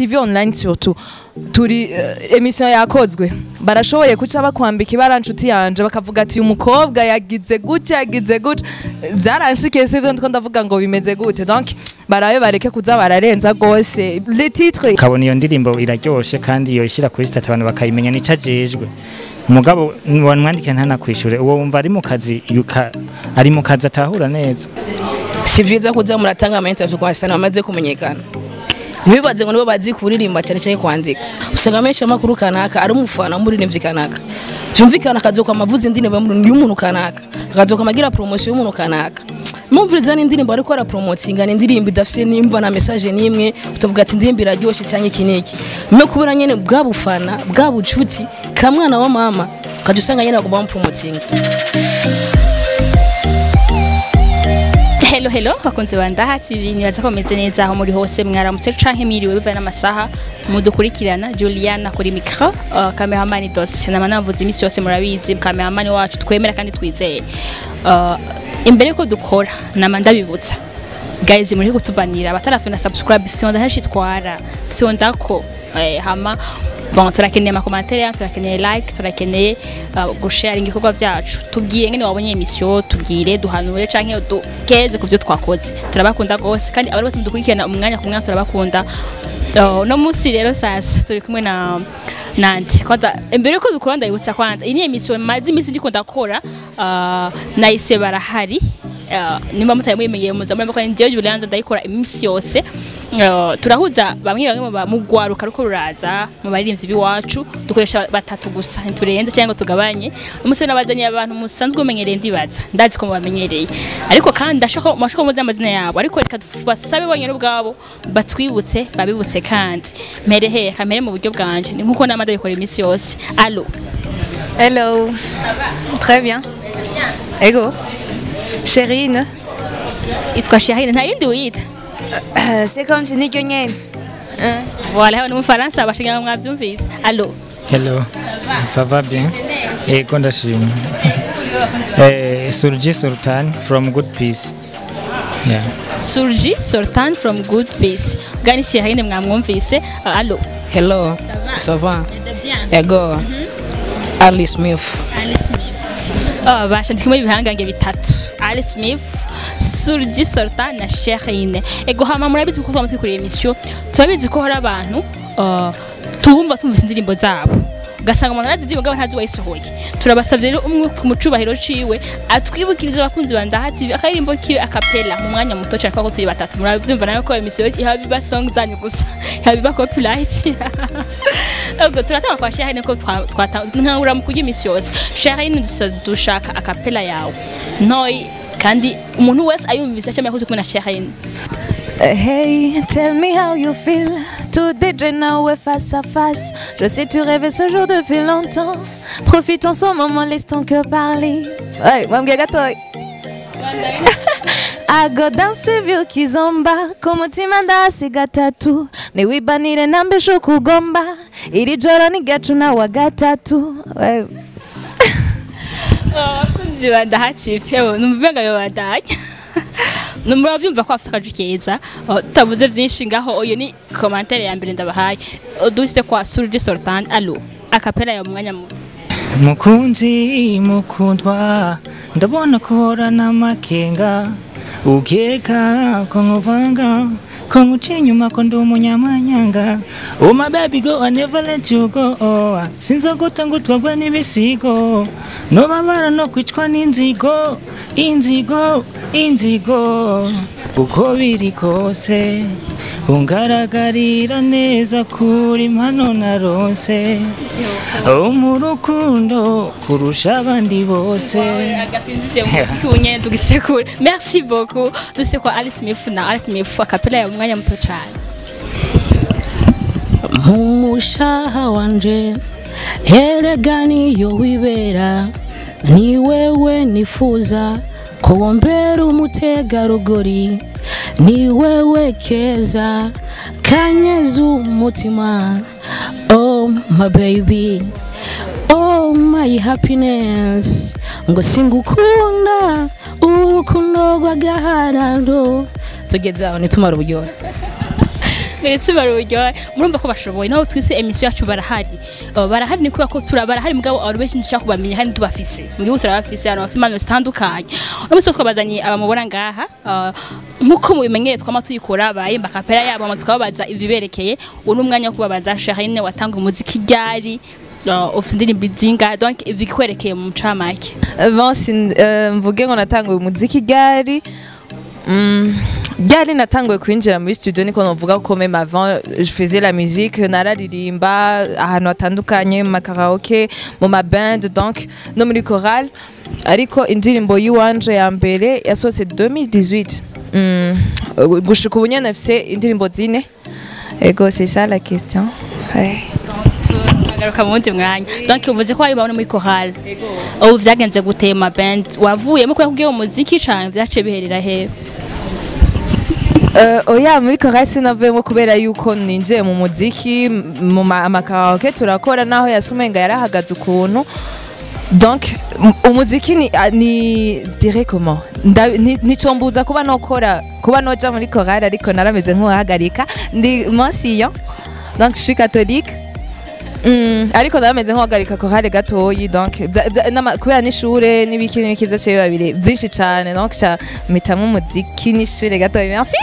TV online surtout turi émission yakozwe barashoboye kuca bakwambika ibara nshuti yanje bakavuga ati umukobwa yagize gutya yagize gutya byaranshikiye sivyo ndiko ndavuga ngo bimeze gute. Donc barabe bareke kuza bararenza gose les titres. Kabona iyo ndirimbo iraryoshe kandi iyo ishira kuri stati abantu bakayimenya nicajejwe mugabo wanwandike ntanakwishure uwo wumva ari mu kazi yuka ari mu kazi atahura neza. Si vyiza kuza muratanga ama interview kwa sana bamaze kumenyekana, ntibibaze ngo nibo bazi kuririmba cyane cyane kwandika. Usanga menshi amakuru kanaka ari umufana w'umuririmbyi kanaka, vyumvikana akazoka amavuze indirimbo y'umuntu kanaka, akazoka amagira promotion y'umuntu kanaka. Mumviriza n'indirimbo ariko arapromotinga ni indirimbo idafise nimba na message nimwe utavuga ati indirimbo iraryoshe cyane iki niki. Mwe kubura nyene bwa bufana bwa bucuti kamwana wa mama kaje usanga nyene bagomba bamupromotinga. Hello hello bakunze ba Ndaha TV, nibaza ko meze neza aho muri hose, mwaramutse canke mwiriwe biva n'amasaha mudukurikirana. Juliana kuri micro, cameraman Dos nama navuze imisi yose murabizi, cameraman wacu twemera kandi twizeye. Imbere ko dukora nama ndabibutsa guys, muri kutubanira abatarafina subscribe fyonda ntashitwara fyonda ko hama bon, turakeneye ama commentaire, turakeneye like, turakeneye gusharinga ibikorwa vyacu. Tubwiye ngene wabonye emission, tubwire duhanure canke dukeze kuvyo twakoze. Turabakunda gose kandi abari bose mudukurikirana umwanya ku mwanya turabakunda. No munsi rero sasa turi kumwe na Nandi. Kwanza imbere ko dukora ndayibutsa kwanza iyi ni emission maze imisi ndiko ndakora, nayise barahari. Nimba mutaye mwimenyeye muza muri ko njewe Juliana ndayikora imisi yose. Turahuza bamwe bamwe mu gwaruka ruko ruraza mu baririmbyi biwacu, dukoresha batatu gusa ntiturenze cyangwa tugabanye. Umunsi nabazanye abantu musanzwe umenyereye ndibaza ndazi ko mubamenyereye, ariko kandi ndashaka mashaka muzi amazina yabo, ariko reka basabe bonyene ubwabo batwibutse babibutse. Kandi mere he kamere mu buryo bwanje ni nkuko namada bikora imisi yose. Allo. Hello. Très bien. Ego. Chérine. Itwa Chérine nta yindi wiyita? C'est comme si niryo nyene. Voilà, ni mu Faransa bashinga mwavyumvise. Allo. Hello. Ça va bien? Ego ndashima. Surji Sultan from Good Peace. Yeah. Surji Sultan from Good Peace. Gani Chérine mwamwumvise. Allo. Hello. Ça va? Ego. Ali Smith. Ali Smith. Basha ndi kumwe ibihangange bitatu. Ali Smith, Surji Sultan na Chérine. Ego hama murabizi ko twama twikoreye emission, turabizi ko hari abantu tumva tumvise indirimbo zabo ugasanga umuntu arazi indirimbo ntazi wayisohoye. Turabasavye rero umwe ku mucubahiro ciwe atwibukiriza abakunzi ba Ndaha TV akaririmbo kiwe akapella mu mwanya muto cyane kuko turi batatu. Murabyumva nawe ko emission ihabiba song zanyu gusa ihabiba copyright. Ego turatanga kwa Chérine ko twatangura mu kurya imisi yose. Chérine dushaka akapella yawe ntoi kandi umuntu wese ayumvise cyane yakoze kumwe na Chérine. Hey, tell me how you feel. Tout DJ nawe face à face. Je sais tu rêvais ce jour depuis longtemps. Profitons ce moment, laisse ton cœur parler. Hey, mwambie gatoy. I go dance with you kizomba. Kumutima ndasiga tatu. Niwibanire nambesho kugomba. Iri joro ni gacu na wa gatatu. Hey. Abakunzi ba Ndaha TV numva ngo badanya. Numuravyumva ko afite akaju keza, tutabuze vyinshi ngaho. Oyo ni commentaire ya mbere ndabahaye. Dusite kwa Surji Sultan. Allo. Akapella ya mwanya muto. Mukunzi mukundwa ndabona kuhora n'amakenga ukeka ko nkuvanga ko nkuca inyuma ko ndi umunyamanyanga. Oh my baby go, I never let you go. Sinzoguta ngo utwagwe n'ibisigo nobabara no kwicwa n'inzigo inzigo inzigo. Uko biri kose ungaragarira neza kuri mpano narose mu rukundo kurusha abandi bose. Merci beaucoup. Duse kwa Alice Smith na Alice Smith akapella ya mwanya muto cyane. Mumushaha wanje erega niyo wibera ni wewe nifuza ko wombera umutegarugori ni wewe keza kanyeza umutima. Oh my baby, oh my happiness, ngo singukunda urukundo rw'agahararo. Tugeze aho nitumara uburyohe. Ngo uburyohe. Murumva ko bashoboye naho twise émission yacu barahari. Barahari ni kubera ko barahari, mugabo abantu benshi nshaka kubamenya hari tubafise mu gihugu, turabafise abantu bafise impano zitandukanye. Uno munsi twabazanye abamubona ngaha, nkuko mubimenyereye twama tuyikora, bayimba a cappella yabo hama tukababaza ibiberekeye. Ubu ni umwanya wo kubabaza. Sharine, watanga umuziki ryari? Ufite indirimbo zingahe? Donc ibikwerekeye mu ncamake. Bon, mvuge ngo natanguye umuziki ryari? Ryari natanguye kwinjira muri studio, niko novuga ko même avant je faisais la musique, nararirimba ahantu hatandukanye, mu makaraoke, mu ma band, donc no muri chorale, ariko indirimbo yiwanje ya mbere yasohotse 2018. Gushika ubu nyene nafise indirimbo zine. Ego, c'est ça la question, ouais. Turagaruka mu wundi mwanya. Donc uvuze ko wari muri chorale, ubu vyagenze gute? Ma band wavuyemo kubera kubwiye umuziki cane, vyaciye biherera hehe? Oya, muri chorale sinavuyemo kubera yuko ninjiye mu muziki. Mu amakaraoke turakora, naho yasumenga yarahagaze ukuntu. Donc umuziki ni dirais comment, nicombuza kuba nokora, kuba noja muri chorale, ariko narameze nk'uwahagarika. Ndi mensiyo, donc je suis catholique. Ariko narameze nk'uwahagarika chorale gatoyi, donc kubera n'ishure n'ibiki n'ibiki vyaciye biba byinshi cane, donc ca mpitamo umuziki n'ishure gatoyi. Merci.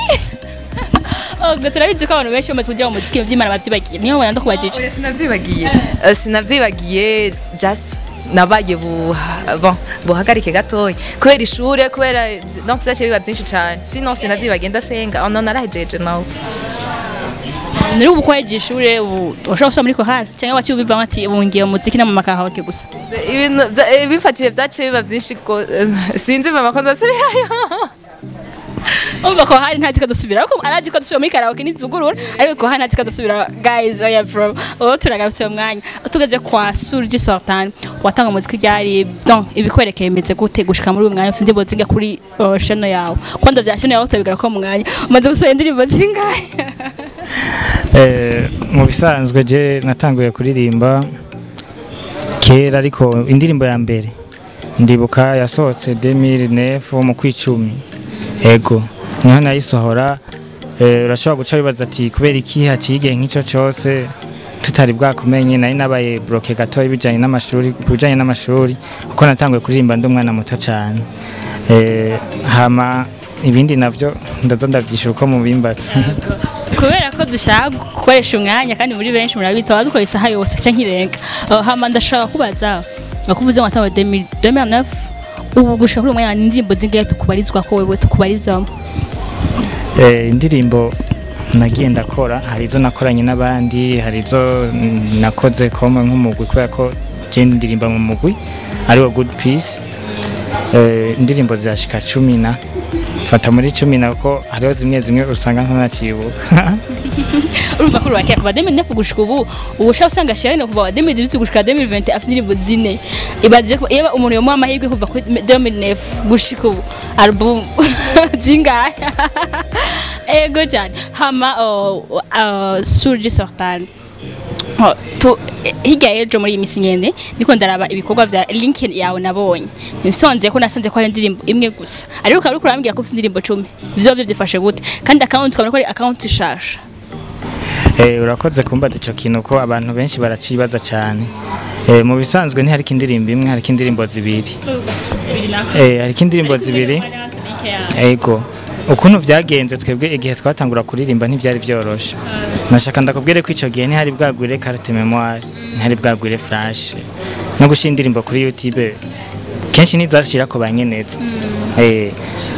Ubwo turabizi ko abantu benshi bamaze kuja mu muziki ivy'Imana bavyibagiye, niyo mpamvu ndakubajije. Oya, sinavyibagiye. Sinavyibagiye, just nabaye bon, buhagarike gatoya kubera ishure, kubera donc vyaciye biba byinshi cane. Sinon sinavyibagiye, ndasenga. Oh, no, narahejeje nawe. Nuri ubu ko wahejeje ishure, ubu ushobora gusubira muri chorale cyangwa waciye ubivamo ati ubu ngiye mu muziki no mu makaraoke gusa? Ibintu bifatiye vyaciye biba byinshi ko sinzi mama ko nzosubirayo. Umva, ko hari ntazi ko dusubira, ariko arazi ko dusubira muri karaoke nizugurura, ariko ko hari ntazi ko dusubira. Guys, oya bro, ubu turagarutse mu mwanya tugeze kwa Surji Sultan. Watanga umuziki ryari? Donc ibikwerekeye bimeze gute gushika muri uyu mwanya? Ufite indirimbo zingahe kuri chaîne yawe? Kwanda bya chaîne yawe tubigaruka ko mu mwanya. Umaze gusohora indirimbo zingahe? Mu bisanzwe je natanguye kuririmba kera, ariko indirimbo ya mbere ndibuka yasohotse 2009 mu kwicumi, ego niho nayisohora. Urashobora guca wibaza ati kubera iki haciye igihe nk'ico cose tutari bwakumenye? Nari nabaye bloqué gatoya bijanye n'amashuri, ku bijanye n'amashuri, kuko natanguye kuririmba ndi umwana muto cane. Hama ibindi navyo ndaza ndavyishura uko mubimbatse. Kubera ko dushaka gukoresha umwanya kandi muri benshi murabita dukora isaha yose cyangwa irenga. Hama ndashaka kubaza, wakuvuze ngo watanguye 2009, ubu gushika kuri uyu mwanya ni indirimbo zingahe tukubarizwa ko wewe tukubarizamo? Indirimbo nagiye ndakora, hari izo nakoranye n'abandi, hari izo nakoze comme nk'umugwi, kubera ko je ndirimba mu mugwi ariwo Good Peace. Indirimbo zirashika 10 na fata muri 10 na ko hariho zimwe zimwe usanga ntanacibuka. Urumva ko urakera kuva 2009 gushika ubu. Ubu ushaka usanga Sharine kuva 2018 gushika 2020 afite indirimbo zine. Ibaze ko iyo umuntu yomuha amahirwe kuva kuri 2009 gushika ubu, album zingahe? Ego cyane. Hama Surji Sultan, Oh, tu hirya y'ejo muri iyi misi nyene ndiko ndaraba ibikorwa vya link yawe, nabonye nsonze ko nasanze ko ari indirimbo imwe gusa, ariko ukaba uriko urambwira ko ufite indirimbo 10. Ivyo vyo byifashe gute? Kandi account ukabona ko ari account ishasha. Urakoze kumbaza ico kintu, ko abantu benshi baracibaza cyane. Mu bisanzwe ntihariko indirimbo imwe, hariko indirimbo zibiri. Hariko indirimbo zibiri. Ego. Ukuntu vyagenze, twebwe igihe twatangura kuririmba ntivyari vyoroshe. Nashaka ndakubwire ko ico gihe ntihari bwagwire carte mémoire, ntihari bwagwire flash. No gushira indirimbo kuri YouTube kenshi ntizashira ko banyeneza.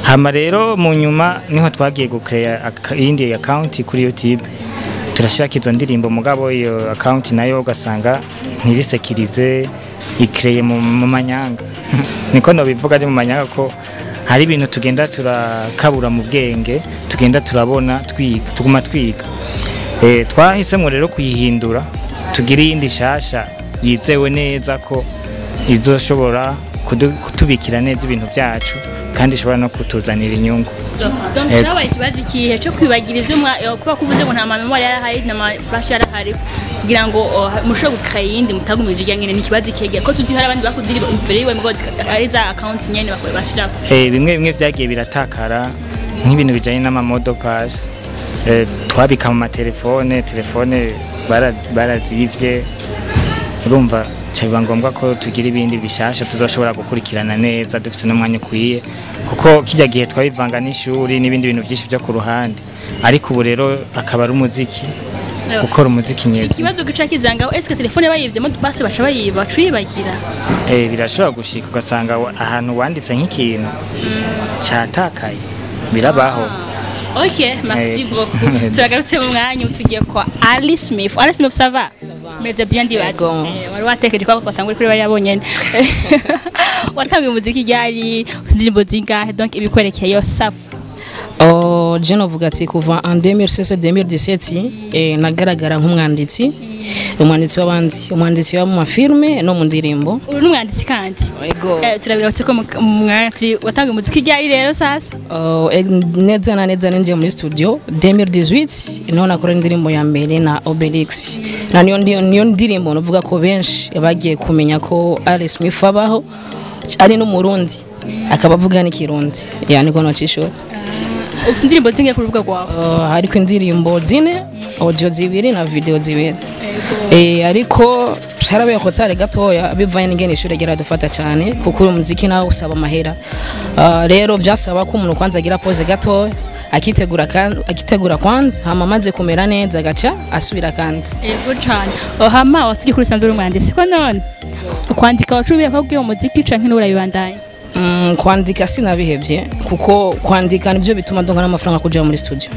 Hama rero mu nyuma niho twagiye gucrea iyindi account kuri YouTube. Turashaka izo ndirimbo, mugabo iyo account nayo ugasanga ntirisekirize, ikreye mu manyanga. Niko nobivuga, ari mu manyanga, ko hari ibintu tugenda turakabura mu bwenge, tugenda turabona twiga, tuguma twiga. Twahisemo rero kuyihindura tugire iyindi shasha yizewe neza ko izoshobora kutubikira neza ibintu byacu kandi ishobora no kutuzanira inyungu. Donc Ego. cyabaye ikibazo ikihe cyo kwibagira ivyo kuba kuvuze ngo nta ma mémoire yarahari na ma flash yarahari kugira ngo mushobore gukaya iyindi mutagumije irya nyene? Ni ikibazo ikihe, ko tuzi hari abandi bakuze imbere yiwe mugabo ari za account nyene bakora bashirako? Bimwe bimwe byagiye biratakara, nk'ibintu bijanye n'ama mots de passe. Twabika mu matelefone, telefone barazivye, urumva ca biba ngombwa ko tugira ibindi bishasha tuzoshobora gukurikirana neza dufite n'umwanya ukwiye, kuko kijya gihe twabivanga n'ishuri n'ibindi bintu byinshi byo ku ruhande, ariko ubu rero akaba ari umuziki, gukora umuziki nyezi. Ikibazo gica kizangaho, eske telefone bayivye mot de passe baca bayiba, baca uyibagira? Birashobora gushika ugasanga ahantu wanditse nk'ikintu catakaye, birabaho. Ok, merci beaucoup. Turagarutse mu mwanya, tugiye kwa Ali Smith. Ali Smith, ça va? Meze bien ndibaza. Yego. Wari watekereje ko twatangura kuri bariya bonyene. Watanguye umuziki ryari, indirimbo zingahe, donc ibikwerekeye safu? Oh, je novuga ati kuva en 2016 2017 nagaragara nk'umwanditsi, umwanditsi w'abandi, umwanditsi wo mu mafilme no mu ndirimbo. Uri n'umwanditsi kandi? Yego. Turabirotse ko mu mwanya turi. Watanguye umuziki ryari rero sasa? Oh, neza na neza ninjiye muri studio 2018, niho nakora indirimbo ya mbere na Obelix, na niyo ndirimbo novuga ko benshi bagiye kumenya ko Ali Smith abaho, ari n'umurundi akaba avuga n'ikirundi, yani ko nocishura. Ufite indirimbo zingahe ku rubuga rwawe? Hariko indirimbo zine, audio zibiri na video zibiri. Ariko harabaye retard gatoya bivanye n'ingene ishure ryaradufata cyane, kuko uyu muziki nawe usaba amahera. Rero byasaba ko umuntu kwanza agira pause gatoya, akitegura akitegura kwanza, hama amaze kumera neza agaca asubira kandi. Yego cyane. Hama wasigiye kuri usanzwe uri umwanditsi ko none kwandika wacubiye ko ubwiye umuziki canke n'urabibandanya? Kwandika sinabihevye, kuko kwandika nibyo bituma ndonka n'amafaranga kuja muri studio.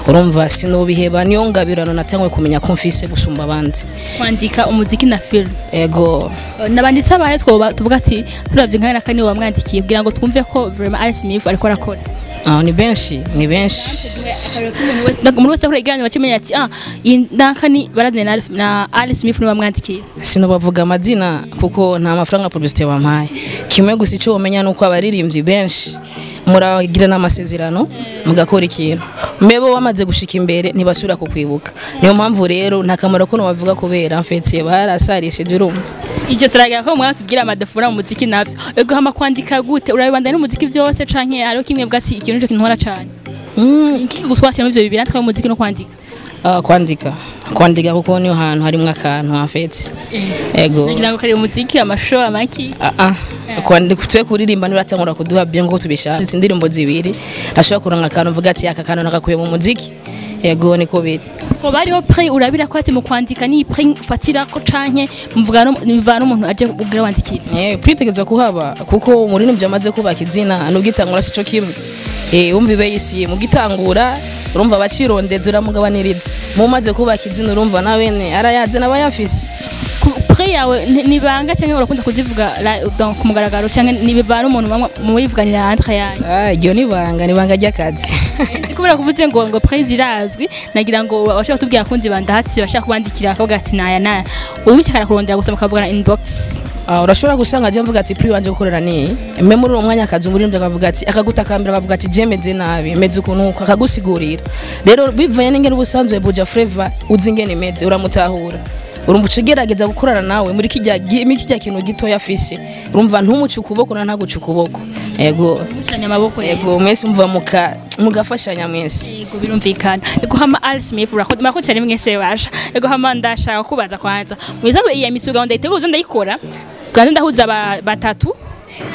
Urumva sinobiheba, niyo ngabirano natangwe kumenya ko mfise gusumba abandi. Kwandika umuziki na film? Ego. Nabanditse abahe twoba tuvuga ati turavye nka na kane wamwandikiye, kugira ngo twumve ko vraiment Ali Smith ariko arakora? Ah, ni benshi, ni benshi. Umuntu wese akora ikiganiro akimenya ati ah, iyi ndakani barazanye na Ali Smith niwe wamwandikiye. Sinobavuga amazina kuko nta mafaranga publicité bampaye. Kimwe gusa icyo womenya nuko abaririmbyi benshi muragira n'amasezerano mugakora ikintu, mebo wamaze gushika imbere ntibasubira kukwibuka. Niyo mpamvu rero nta kamaro ko bavuga kubera mfetse barasarishije, urumva. Icyo turagira ko mwana tubwira amadafura mu muziki navyo. Ego, hama kwandika gute, urabibandanya n'umuziki byose canke hariho kimwe bwa ati ikintu nico kintwara cane? Iki gutwashyira muri ivyo bibiri natwe, umuziki no kwandika? Ah, kwandika kuko niyo hantu harimwo akantu mfetse. Ego. Nagira ngo kari umuziki, amashow, amaki. Ah ah, kwandika twe kuririmba niratangura kuduha bien ngo tubishaka. Indirimbo zibiri nashobora kuronka akantu mvuga ati aka kantu nakakuye mu muziki. Yego, niko biri. Ko bariho prix urabira ko ati mu kwandika ni prix fatira ko canke muvugana bivana n'umuntu aje kugira wandikira? Prix itegerezwa kuhaba, kuko umuririmbyi amaze kubaka izina n'ugitangura sico kimwe. Umva ibe yisi mugitangura, urumva bacirondeza uramugabaniriza. Mumaze kubaka izina, urumva na bene arayaze n'abayafise. Prix yawe ni banga canke urakunda kuzivuga donc ku mugaragaro, canke ni bivana umuntu bamwe muyivuganira entre yanyu? Ah, iryo ni banga, ni banga ry'akazi. Nzi kubera kuvuze ngo prix zirazwi, nagira ngo bashaka kutubwira kundi bandahati bashaka kubandikira bakavuga ati naya naya, ubishaka kurondera gusa mukavugana inbox. Ah, urashobora gusanga aje mvuga ati prix wanje gukorera ni me muri uwo mwanya akazi, umuririmbyi akavuga ati, akagutakambira akavuga ati je meze nabi, meze ukuntu uku, akagusigurira. Rero bivanye n'ingene ubusanzwe Buja Flavor uzi ingene imeze, uramutahura, urumva uca ugerageza gukorana nawe muri muri kijya kintu gitoya afise. Urumva ntumuce ukuboko na ntaguce ukuboko. Yego. Mushanya amaboko rero. Yego, mwese muva mugafashanya mwese. Yego, birumvikana. Yego, hama Al Smith, urakoze, murakoze cyane mwese basha. Yego, hama ndashaka kubaza kwanza. Mu bisanzwe iyi misuga ndayiteguza ndayikora. Kwanza ndahuza batatu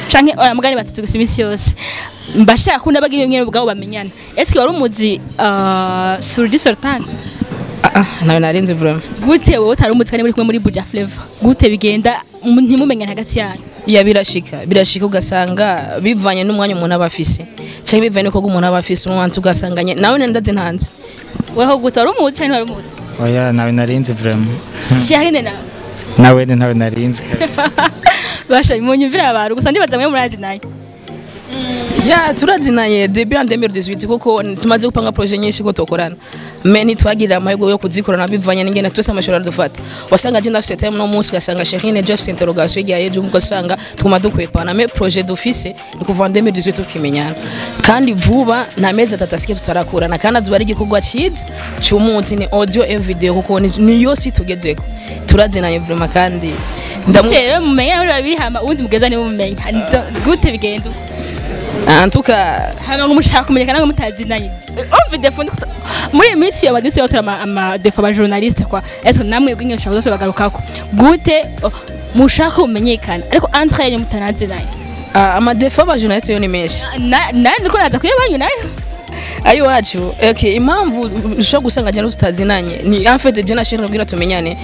canke oya mugani batatu gusa imisi yose. Mbashaka ko nabagiye mwe ubwabo bamenyana. Eske wari umuzi Surji Sultan? Ah ah, nawe narinzi vraiment. Gute wowe utari umuzi kandi muri kumwe muri Buja Flavor? Gute bigenda ntimumenyane hagati yanyu? Ya, birashika ugasanga bivanye n'umwanya umuntu aba afise cyangwa bivanye n'uko umuntu aba afise umwanzi, ugasanga nawe ndazi ntanze. Weho gute, wari umuzi canke wari umuzi? Oya, nawe narinzi vraiment. Shahine nawe. Nawe ntawe narinzi. Basha munyumvira abantu gusa, ndibaza mwe murazi nayo. Ya, turazinanye début en 2018, kuko tumaze gupanga projet nyinshi ko tokorana, mais ntitwagirira amahirwe yo kuzikorana bivanye n'ingene twese amashuri aradufata. Wasanga je ndafise time no munsi, ugasanga Sherine Jeff interrogation igihe ejo, ugasanga tuguma dukwepana. Mais projet dufise ni kuva en 2018 tukimenyana, kandi vuba nta mezi 3 asigaye tutarakurana, kandi azuba ari igikorwa ciza c'umunsi, ni audio et video, kuko niyo si tugezeko. Turazinanye vraiment kandi ndamu Rero mumenya muri babiri, hama uwundi mugeza niwe mumenya. Gute bigenda uko? En tout cas, Hama ngo mushaka kumenyekana ngo mutazinanye. Umva défaut muri iyi minsi abadisi batora ama défauts aba journaliste kwa. Est-ce que namwe bwinyo ushaka kubagarukako gute, oh, mushaka kumenyekana ariko entre yanyu mutanazinanye? Ama défauts aba journaliste yo ni menshi. Nandi ko naza kuyabanyu nayo. Ayo wacu, okay, impamvu ushobora gusanga jana tutazinanye ni en fait je na Sherin kugira tumenyane,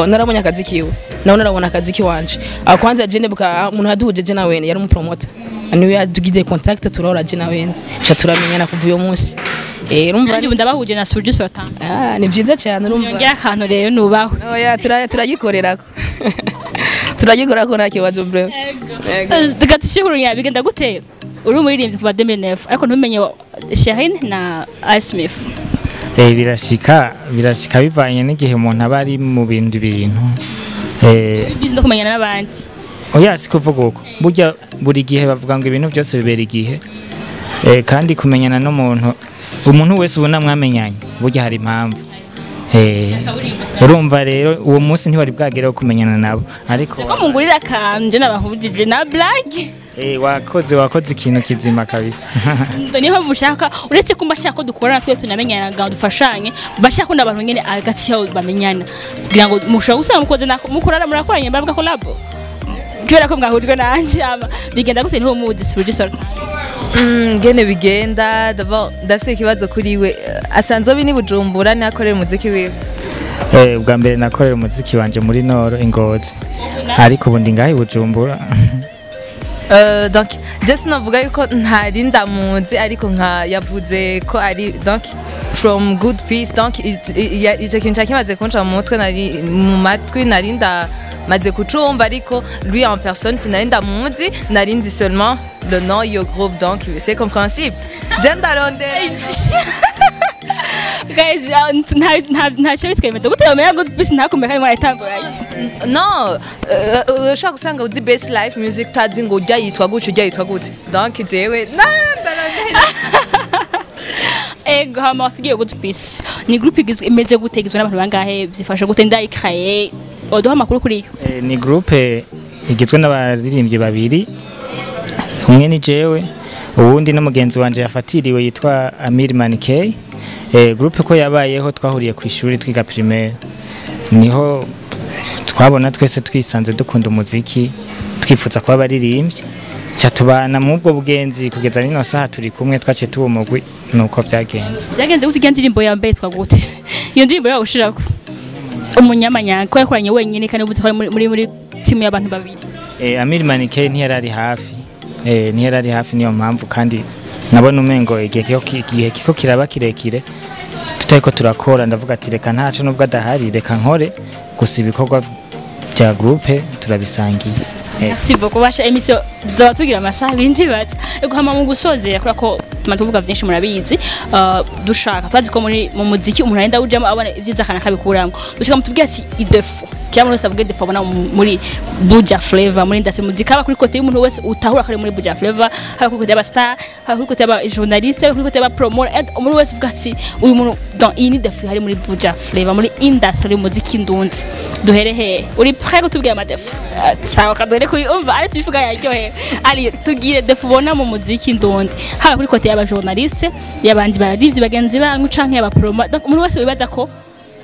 narabonye akazi kiwe nawe narabona akazi kiwanje. Kwanza je ndibuka umuntu yaduhuje je nawe yari umupromoter, niwe yadugize contact, turahora je nawe cha turamenyana kuva uyo munsi. Urumva. Nanjye ubu ndabahuje na Suji Sultan. Ah, ni byiza cyane, urumva. Yongera akantu rero nubaho. Oya, turagikorerako, turagikorerako, nta kibazo bro. Yego. Gatishihuru bigenda gute uri umuririmbyi kuva 2009 ariko ntumenye Sherin na Al Smith? Birashika bivanye n'igihe umuntu aba ari mu bindi bintu. Bizi no kumenyana n'abandi. Oya, si kuvuga uko. Burya buri gihe bavuga ngo ibintu byose bibera igihe. Kandi kumenyana n'umuntu, umuntu wese ubona mwamenyanye, burya hari impamvu. Urumva rero uwo munsi ntiwari bwagere kumenyana nabo, ariko ko mungurira akantu je nabahujije na blague. Wakoze ikintu kizima kabisa. Niyo mpamvu ushaka, uretse ko mbashaka ko dukorana twe tunamenyana ngo dufashanye, bashaka ko n'abantu nyene hagati yabo bamenyana kugira ngo mushobora gusanga mukoze nako mukorana, murakoranye bavuga collabo kubera ko mwahujwe nanje. Ama bigenda gute niho muzi Suji Sultan? Ngene bigenda, d'abord ndafise ikibazo kuri we. Asanzwe bi ni Bujumbura ni akorera umuziki wiwe? Ubwa mbere nakorera umuziki wanje muri Noro Ingozi, ariko ubu ndi ngaha i Bujumbura. Donc je sinavuga yuko ntari ndamuzi, ariko nka yavuze ko ari donc from Good Peace, donc ico kintu cari kimaze kunca mu mutwe, nari mu matwi nari ndamaze kucumva, ariko lui en personne sinari ndamuzi, nari nzi seulement le nom Yo Groove, donc c'est compréhensible, je ndarondera. Guys, ntacyo bitwemeza gute bamenya Good Peace ntakumenya kandi mwaratanguranye? No, urashobora gusanga uzi Best Life Music utazi ngo ujya yitwa gutya, ujya yitwa gute, donc jewe na ndarondera. Ego, hama watubwiye Good Peace ni group igizwe, imeze gute, igizwe n'abantu bangahe, byifashe gute, ndayikaye oduha amakuru kuri yo? Ni groupe igizwe n'abaririmbyi babiri, umwe ni jewe, uwundi n'umugenzi wanje yafatiriwe yitwa Amir Manikey. Groupe ko yabayeho, twahuriye ku ishuri twiga primaire, niho twabona twese twisanze dukunda umuziki, twifuza kuba abaririmbyi, ca tubana mu ubwo bugenzi kugeza nino saha turi kumwe, twaciye tuba umugwi, nuko vyagenze. Byagenze gute? Iyo ndirimbo ya mbere yitwa gute, iyo ndirimbo yawe ushirako umunyamanyanga ko yakoranye wenyine kandi ubuze ko ari muri timu y'abantu babiri? Amir Manikey ntiyari ari hafi, ntiyari ari hafi, niyo mpamvu kandi nabona umengo igihe kiko kiraba kirekire tutariko turakora, ndavuga ati reka ntaco, nubwo adahari reka nkore gusa, ibikorwa bya groupe turabisangiye. Merci beaucoup. Basha émission tuba tugira amasaha bindi baza. Ego, hama mu gusozera, kubera ko tumaze kuvuga vyinshi murabizi, dushaka twazi ko muri mu muziki umuntu agenda ujamo abona ivyiza akana kabikuramo, dushaka mutubwire ati i défaut kila muntu wese avuge défaut abona muri Buja Flavor, muri industry muzika, haba kuri côté y'umuntu wese utahura ko ari muri Buja Flavor, haba kuri côté y'aba star, haba kuri côté y'aba journaliste, haba kuri côté y'aba promoter, and umuntu wese uvuga ati uyu muntu dans iyi ni défaut hari muri Buja Flavor, muri industry muziki ndundi. Duhere he? Uri prêt kutubwira ama défauts? Sawa, kaduhere kuri umva ari tubivuga yaryohewe ari tugire défaut ubona mu muziki ndundi, haba kuri côté y'aba journaliste, y'abandi barivyi bagenzi banyu canke y'aba promo, donc umuntu wese wibaza ko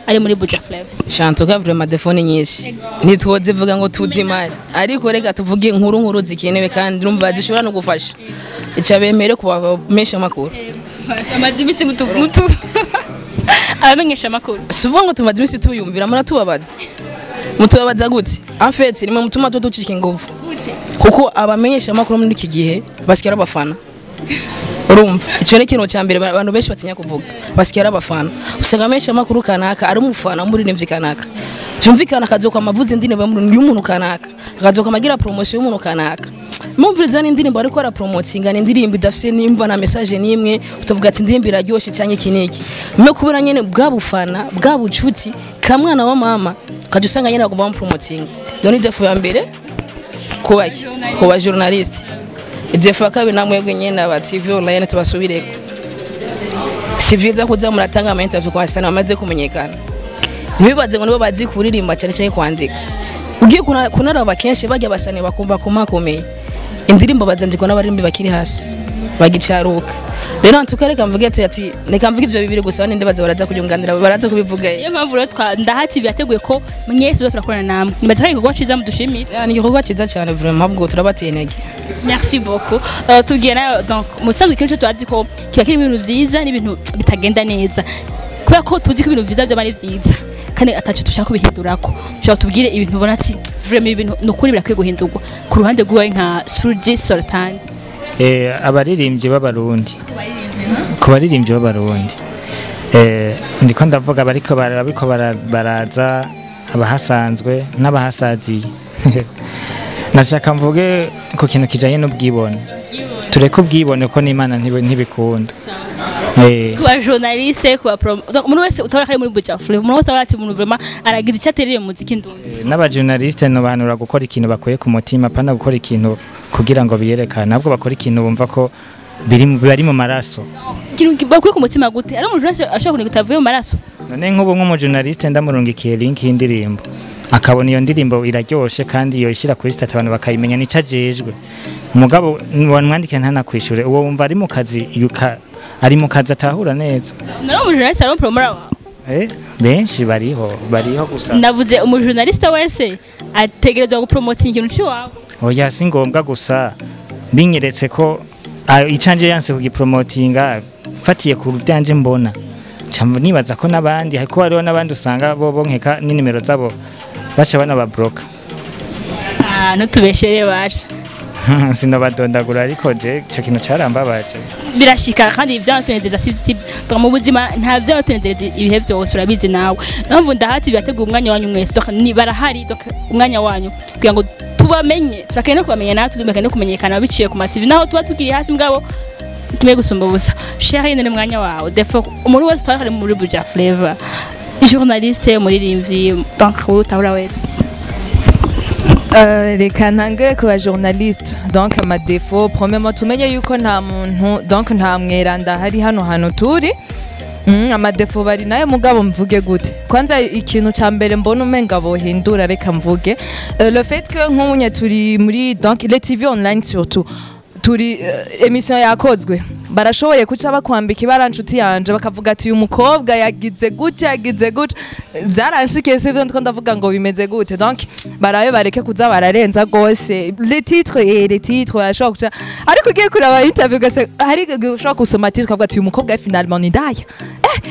ari muri Buja Flavor. Shantuka, vraiment défauts ni nyinshi, ntitwozivuga ngo tuzimare, ariko reka tuvuge inkuru nkuru zikenewe kandi urumva zishobora no gufasha ica bemere kubamenyesha amakuru. Amaze iminsi mutu abamenyesha amakuru. Si uvuga ngo tumaze iminsi tuyumvira, muratubabaza. Mutubabaza gute? En fait nimwe mutuma tuba ducika ingufu. Gute? Kuko abamenyesha amakuru muri iki gihe basigaye ari abafana, urumva icyo ni ikintu cya mbere abantu benshi batinya kuvuga, basigaye ari abafana. Usanga amenyesha amakuru kanaka ari umufana w'umuririmbyi kanaka, byumvikana akazoka amavuze indirimbo y'umuntu kanaka, akazoka amagira promotion y'umuntu kanaka, mumviriza n'indirimbo ariko arapromotinga ni indirimbo idafise nimba na message nimwe, utavuga ati indirimbo iraryoshe cyangwa iki n'iki, no kubera nyene bwa bufana, bwa bucuti kamwana wa mama, ukaja usanga nyene bagomba bamupromotinga. Iyo ni défaut ya mbere kubaki kuba journaliste. Défaut ya kabiri, namwebwe nyene aba TV online tubasubireko, si vyiza kuza muratanga ama interview kwa sana bamaze kumenyekana. Ntibibaze ngo nibo bazi kuririmba cyane cyane kwandika. Ugiye kunaraba kenshi bajya basane bakumva kumakomeye. Indirimbo bazandikwa n'abarimbi bakiri hasi bagicaruka. Rero ntukareka mvuge ati reka mvuge ivyo bibiri gusa, ninde baza baraza kuyunganira, baraza kubivuga. Niyo mpamvu rero Ndaha TV yateguye ko mwese zo turakorana namwe. Nibaza ko ari igikorwa ciza, mudushimire. Ni igikorwa ciza cyane vraiment, ahubwo turabateye intege. Merci beaucoup. Tubwiye nayo, donc musanzwe ikintu cyo tuzi ko kiba kirimo ibintu vyiza n'ibintu bitagenda neza, kubera ko tuzi ko ibintu vyiza byaba ari vyiza kandi ataco dushaka kubihindurako. Ushobora tubwire ibintu ubona ati vraiment ibintu ni ukuri birakwiye guhindurwa ku ruhande rw'iwawe nka Suji Sultan? Abaririmbyi b'Abarundi, ku baririmbyi b'Abarundi, ndiko ndavuga bariko baraza, abahasanzwe n'abahasaziye. Nashaka mvuge ku kintu kijanye n'ubwibone. Tureke ubwibone ko n'Imana ntibikunda. Ku ba journaliste, ku ba promo, donc umuntu wese utabona ko ari muri Buja Flava, umuntu wese abona ati umuntu vraiment aragira icyo atereye mu muziki ndundi. N'abajournaliste nobahanura gukora ikintu bakuye ku mutima, apana gukora ikintu kugira ngo biyerekane, ahubwo bakora ikintu bumva ko bari mu maraso. Ikintu bakwiye ku mutima gute? Ari umuntu wese ashobora kuneka utavuye mu maraso? None nk'ubu nk'umujournaliste ndamurungikiye link y'indirimbo, akabona iyo ndirimbo iraryoshe kandi iyo ishyira kuri statut abantu bakayimenya, nico ajejwe. Umugabo wamwandikiye ntanakwishure, uwo wumva ari mu kazi ari mu kazi atahura neza? Nari umujournaliste ari umupromora wawe? Benshi bariho gusa. Ndavuze umujournaliste wese ategerezwa gupromotinga ikintu ciwawe. Oya, si ngombwa, gusa binyeretse ko icanje yanse kugipromotinga mfatiye ku vyanje mbona, nca nibaza ko n'abandi, ariko hariho n'abandi usanga bo bonkeka n'inimero zabo baca banababloka. Ah, ntutubeshere basha. Sinobadondagura, ariko je ico kintu carambabaje. Birashika kandi byatunezeza, si donc mu buzima nta byatunezeza ibihe byose, urabizi nawe. Mpamvu Ndahati byateguye umwanya wanyu mwese, donc ni barahari, donc umwanya wanyu kugira ngo tubamenye, turakeneye no kubamenya natwe, tubakeneye no kumenyekana biciye ku ma TV naho tuba tukiri hasi, mugabo kimwe gusumba ubusa. Chérie, ni umwanya wawe defo. Umuntu wese utari muri Buja Flavor, journaliste, umuririmbyi, donc wowe utabura wese. Reka ntangire ku ba journaliste. Donc amadéfauts, premièrement tumenye yuko nta muntu, donc nta mweranda hari hano hantu turi. Amadéfauts bari nayo, mugabo mvuge gute? Kwanza ikintu ca mbere mbona umenga bohindura, reka mvuge le fait que nk'unye turi muri, donc les TV online surtout, turi émission yakozwe, barashoboye kuca bakwambika ibara, nshuti yanje, bakavuga ati uyu mukobwa yagize gutya, yagize gutya. Byaranshikiye, sivyo ndiko ndavuga ngo bimeze gute. Donc barabe bareke kuza bararenza gose les titres, et les titres barashobora kuca, ariko ugiye kuraba interview ugase hari igihe ushobora gusoma titre ukavuga ati uyu mukobwa finalement ni ndaya,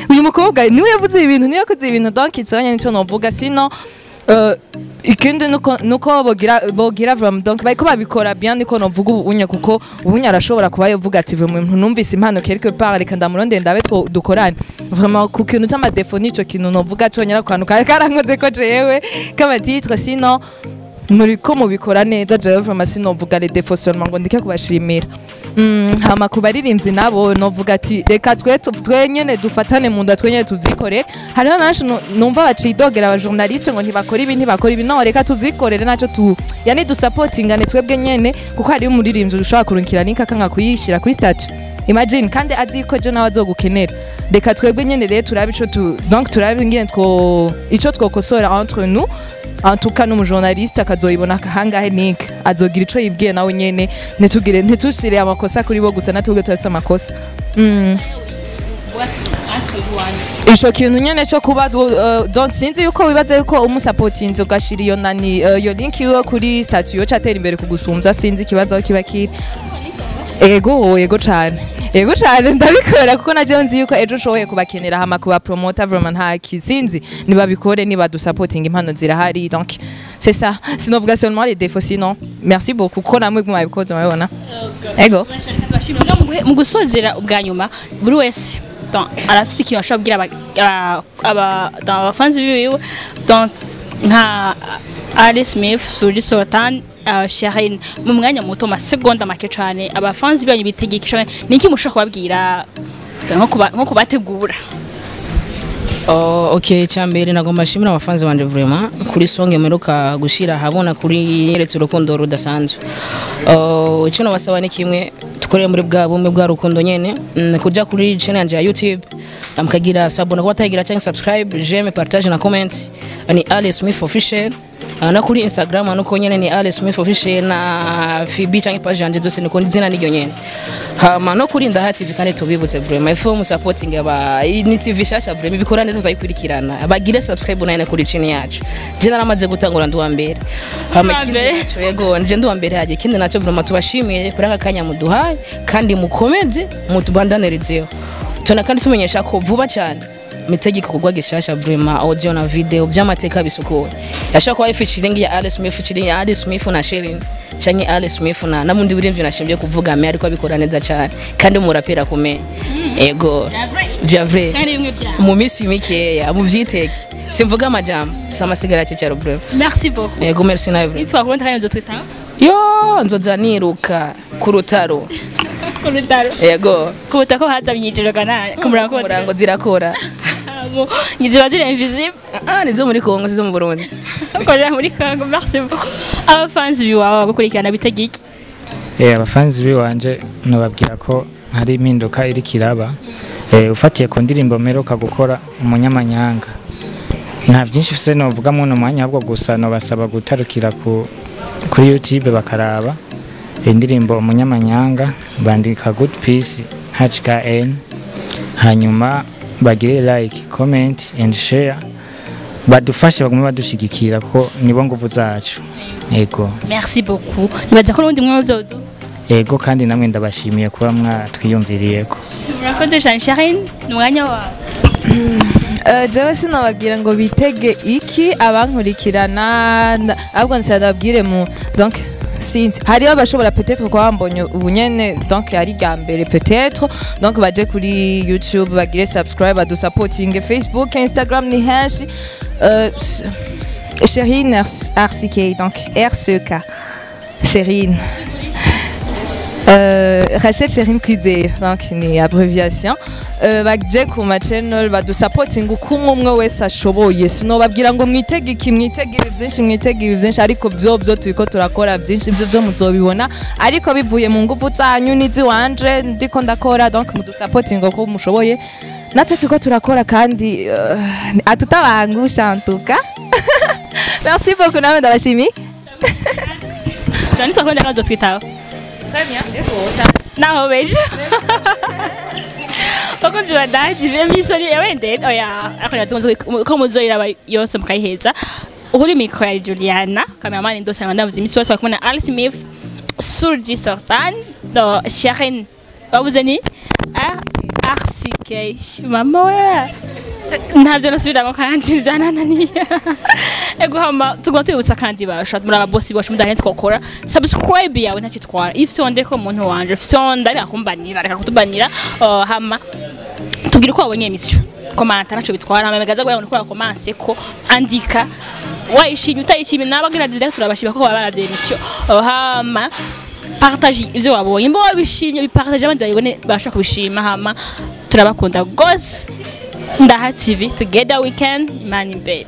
uyu mukobwa niwe yavuze ibintu, niwe yakoze ibintu. Donc icyo nico novuga. Sino ikindi nuko bogira vraiment, donc bariko babikora bien, niko novuga ubu unye, kuko ubunye arashobora kuba yovuga ati vraiment numvise impano quelque part, reka ndamurondere ndabe two dukorane. Vraiment ku kintu c'amadéfauts nico kintu novuga conyera ku kantu kari karankoze ko jewe kama titre. Sino muriko mubikora neza, jewe vraiment sinovuga les défauts seulement ngo ndike kubashimira. Hama ku baririmbyi nabo novuga ati reka twe nyene dufatane mu nda, twe nyene tuvyikorere. Hariho benshi numva bacidogera aba journaliste ngo ntibakora ibi, ntibakora ibi. No, reka tuvyikorere naco tu yani dusapotingane twebwe nyene, kuko hariho umuririmbyi ushobora kurungikira link akanga kuyishira kuri statut, imagine, kandi azi ko ejo nawe azogukenera. Reka twebwe nyene rero turabe ico tu donc turabe ingene two ico twokosora entre nous. En tout cas n'umujournaliste akazoyibona hangahe link azogira ico yibwiye nawe nyene. Ntitugire, ntitushire amakosa kuri bo gusa, natubwe turafise amakosa. Ico kintu nyene co kuba donc sinzi yuko wibaza yuko umusapotinze ugashira iyo nani iyo link yiwe kuri statut yo catera imbere kugusumvya. Sinzi ikibazo aho kiba kiri. Ego cane, ego cane, ndabikora kuko naje nzi yuko ejo nshoboye kubakenera hama kuba promoter. Vraiment nta kisinzi, nibabikore, nibadusapotinga, impano zirahari. Donc c'est ça, sinovuga seulement les défauts. Sinon merci beaucoup kuko namwe mwabikoze, murabibona. Ego. Mu gusozera ubwa nyuma, buri wese donc arafise ikintu ashobora kubwira abafanzi biwe, donc nka Ali Smith, Suri Sultan, Sherin, mu mwanya muto, masegonda make cane, abafanzi banyu bitegekisha niki mushobora kubabwira, nko kubategura? Oh, okay, cyambere nagomba shimira abafanzi banje vraiment kuri song mperuka gushira habona kuri yeretse urukundo rudasanzwe. Oh, icyo nabasaba ni kimwe: dukorere muri bwa bumwe bwa rukundo nyene, kuja kuri channel yanje ya YouTube mukagira s'abonner kuba batayigira cyangwa subscribe, j'aime, partage na comment. Ni Ali Smith Official. Na kuri Instagram nuko nyene ni Alice Smith official, na FB canke page yanje zose niko izina niryo nyene. Hama no kuri Ndaha TV kandi tubibutse vraiment ifo mu supporting aba ni TV shasha, vraiment bikora neza, twayikurikirana, bagire subscribe nayo kuri channel yacu. Je naramaze gutangura, ndi uwa mbere. Hama Uwa ikindi mbere. naco, yego, nje ndi uwa mbere haje. Ikindi naco vraiment tubashimiye kuri aka kanya muduhaye, kandi mukomeze mutubandanirizeho. Tuna kandi tumenyesha ko vuba cyane mitegeko kugwa gishasha, vraiment audio na video by'amateka bisukuye. Yashobora kuba ari featuring ya Alice Smith, featuring ya Alice Smith na Sherin, canke Alice Smith na namundi burimvyo nashimbye kuvuga me, ariko abikora neza cyane kandi umurapera kumenya, ego, vya vrai. Cyangwa ni bimwe byawe? Mu minsi mikeya muvyitege, simvuga amajambo samasigara cyaro bro. Merci beaucoup. Ego, merci nawe bro. Nitwakubona kandi nzotwitaho. Yo, nzoza niruka ku rutaro. Ku rutaro? Ego. Ku butaka haza myijoro gana ku murango? Murango zirakora. Ziba ziri invisible. Ah, nizo muri Kongo, sizo mu Burundi. Ukorera muri Congo. Merci beaucoup. Abafanzi biwawe bagukurikirana bitega iki? Abafanzi biwanje nobabwira ko hari impinduka iriko iraba. Ufatiye ku ndirimbo mperuka gukora umunyamanyanga, nta byinshi mfise novuga muno mwanya, ahubwo gusa nobasaba gutarukira kuri YouTube bakaraba indirimbo umunyamanyanga, bandika Good Peace HKN, hanyuma bagire like, comment and share, badufashe bagume badushigikira ko nibo nguvu zacu, ego. Merci beaucoup. Nibaza ko n'ubundi mwe uzodu. Ego, kandi namwe ndabashimiye kuba mwatwiyumviriyeko. Murakoze cyane. Sharin, ni umwanya wawe. Jewe sinababwira ngo bitege iki abankurikirana, ahubwo nsaba mu donc sinzi, hariho abashobora peut-être kuba bambonye ubu nyene, donc ari rya mbere peut-être, donc baje kuri YouTube bagire subscribe, badusapotinge, Facebook, Instagram ni henshi. Sherine RCK, donc RCK Sherine, Rachel Sherine Kwizera, donc ni abréviation. Baje ku ma channel badusapotinga uko umwe umwe wese ashoboye. Sinobabwira ngo mwitege iki, mwitege ibi byinshi, mwitege ibi byinshi, ariko byo byo turiko turakora byinshi, byo byo muzobibona, ariko bivuye mu nguvu zanyu n'iziwanje ndiko ndakora. Donc mudusapotinga uko mushoboye, natwe turiko turakora kandi atutabangusha en tout cas. Merci beaucoup, nawe ndabashimiye. Nitwakubona kandi nzotwitaho. Très bien. Naho bejo, bakunzi ba Dadi, émission yawe ndende, oya, ariko natunze ko muzoyiraba yose mukayiheza. Uri micro ya Juliana, cameraman ndose, ndavuze imisi yose kumwe na Al Smith, Surji Sultan do Sharon, wabuze ni R RCK, mama we, ntabyo nasubiramo kandi byanananiye. Ego, hama tugomba tubibutsa kandi basha muri ababosi bacu mudahene twakora subscribe yawe ntakitwara ifyonde ko muntu wanje fyonda, reka kumbanira, reka kutubanira. Hama tubwire ko wabonye émission, commenta, naco bitwara. Hama megaza gwa ko commence ko andika wayishimye, utayishimye, nabagira direct turabashima ko baba baravye émission. Hama partage ivyo wabonye, imbo wabishimye bipartage abandi babibone, basha kubishima. Hama turabakunda gose. Ndaha TV, together we can. Imana imbere.